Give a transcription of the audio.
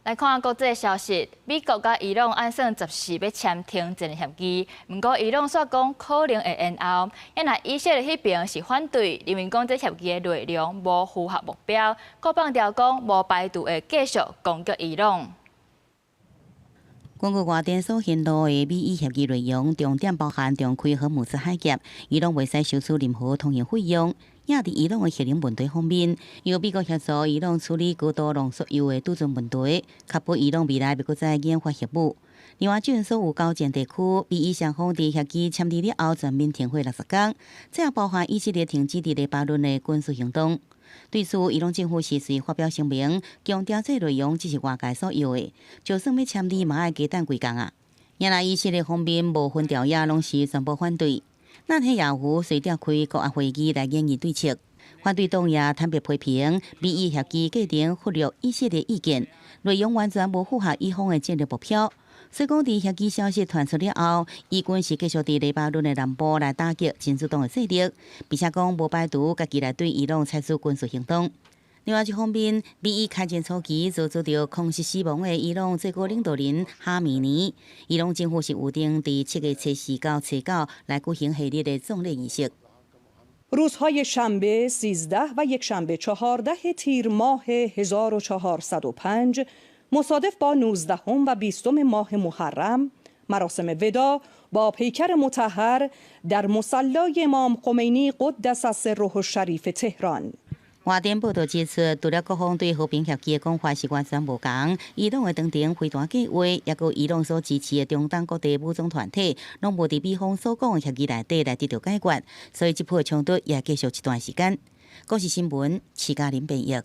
來看國際消息，美國佮伊朗按算14欲簽停戰協議，毋過伊朗煞講可能會延後。若以色列彼爿是反對，認為講這協議的內容無符合目標，閣放調講無排除會繼續攻擊伊朗。根據外電所披露的美伊協議內容，重點包含重開荷姆茲海峽，伊朗袂使收取任何通行費用，也佇伊朗的核能問題方面，由美國協助伊朗處理高度濃縮鈾的儲存問題，確保伊朗未來袂閣再研發核武。另外，這所有交戰地區，美伊雙方佇協議簽訂了後全面停火60工，這也包含以色列停止佇黎巴嫩的軍事行動。對此，伊朗政府是隨發表聲明，強調這內容只是外界所要的，就算欲簽字嘛愛加等幾工啊。原來以色列方面無分朝野，攏是全部反對。納坦雅胡隨召開國安會議來研議對策，反對黨也坦白批評美伊協議過程忽略以色列意見，內容完全無符合以方的戰略目標。所以講，佇協議消息傳出了後，以軍是繼續佇黎巴嫩的南部來打擊真主黨的勢力，並且講無排除家己來對伊朗採取軍事行動。另外一方面，美伊開戰初期就遭著空襲死亡的伊朗最高領導人哈米尼，伊朗政府是預定佇7月24到29來舉行系列的葬禮儀式。 روزهای شنبه 13 و یکشنبه 14 تیر ماه 1405 مصادف با 19 و 20 ماه محرم، مراسم وداع با پیکر مطهر در مصلای امام خمینی قدس سره الشریف تهران。外電報道指出，除了各方對和平協議的講法是完全無仝，伊朗的長程飛彈計劃，抑閣伊朗所支持的中東各地武裝團體，攏無佇美方所講的協議內底來得到解決，所以這波衝突也繼續一段時間。公視新聞，徐嘉玲編譯。